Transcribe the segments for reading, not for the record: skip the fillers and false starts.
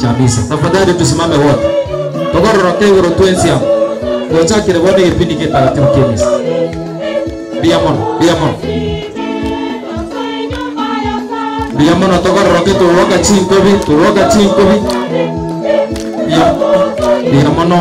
cha misa. Tafadhali tusimame wote. Togororoke igoro twensi amo. Twachakire bono egepindi kitakatifu kia misa. Mbuya mono, mbuya mono. Mbuya mono togororoke turoka chinkobi, turoka chinkobi. Mbuya, mbuya mono.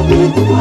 Thank you.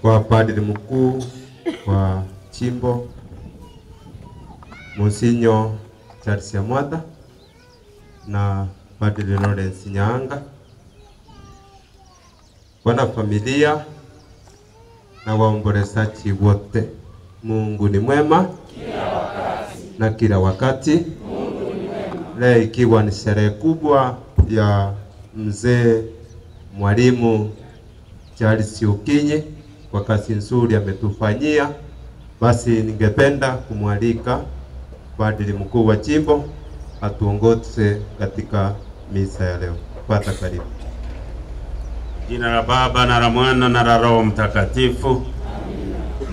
Kwa padri mkuu wa chimbo Monsinyo Charles Amwata na Padri Lawrence Nyaanga, wana familia na waombolezaji wote, Mungu ni mwema kila wakati, na kila wakati Mungu ni mwema. Leo ikiwa ni sherehe kubwa ya mzee Mwalimu Charles Okinyi kwa kazi nzuri ametufanyia, basi ningependa kumwalika padri mkuu wa jimbo atuongoze katika misa ya leo. Pata karibu. Jina la Baba na la Mwana na la Roho Mtakatifu.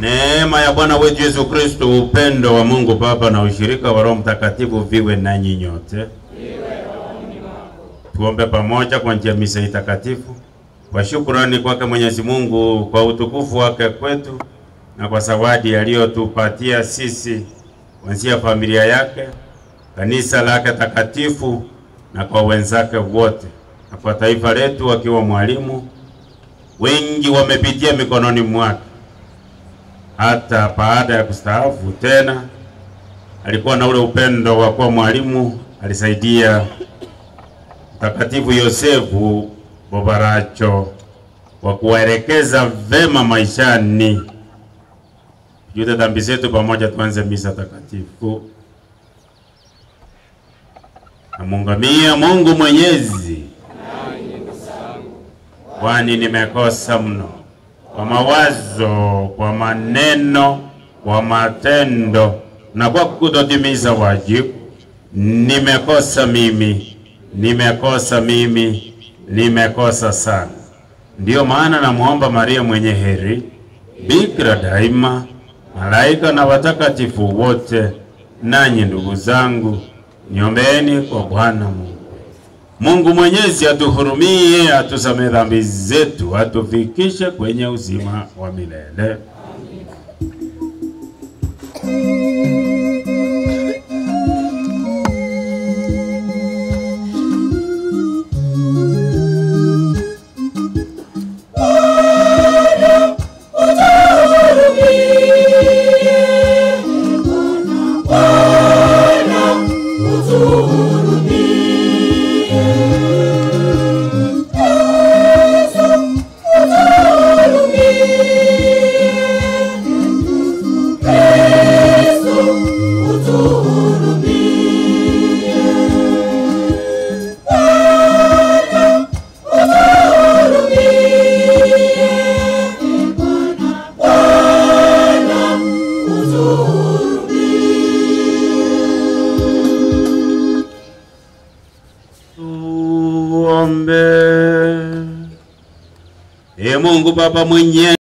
Neema ya Bwana wetu Yesu Kristo, upendo wa Mungu Baba na ushirika wa Roho Mtakatifu viwe nanyi nyote. Tuombe pamoja kwa njia misa hii takatifu. Kwa shukrani kwake Mwenyezi Mungu kwa utukufu wake kwetu na kwa zawadi aliyotupatia sisi kuanzia familia yake, kanisa lake takatifu na kwa wenzake wote na kwa taifa letu akiwa mwalimu. Wengi wamepitia mikononi mwake. Hata baada ya kustaafu tena alikuwa na ule upendo wa kuwa mwalimu. Alisaidia Mtakatifu Yosefu Bobaracho kwa kuwaelekeza vema maishani. Tujute dhambi zetu pamoja, tuanze misa takatifu. Namungamia Mungu Mwenyezi, kwani nimekosa mno kwa mawazo, kwa maneno, kwa matendo na kwa kutotimiza wajibu. Nimekosa mimi, nimekosa mimi, nimekosa sana. Ndiyo maana namuomba Maria mwenye heri, Bikira daima, malaika na watakatifu wote, nanyi ndugu zangu, niombeeni kwa Bwana Mungu. Mungu Mwenyezi atuhurumie, atusamehe dhambi zetu, atufikishe kwenye uzima wa milele. Mungu Baba mwenye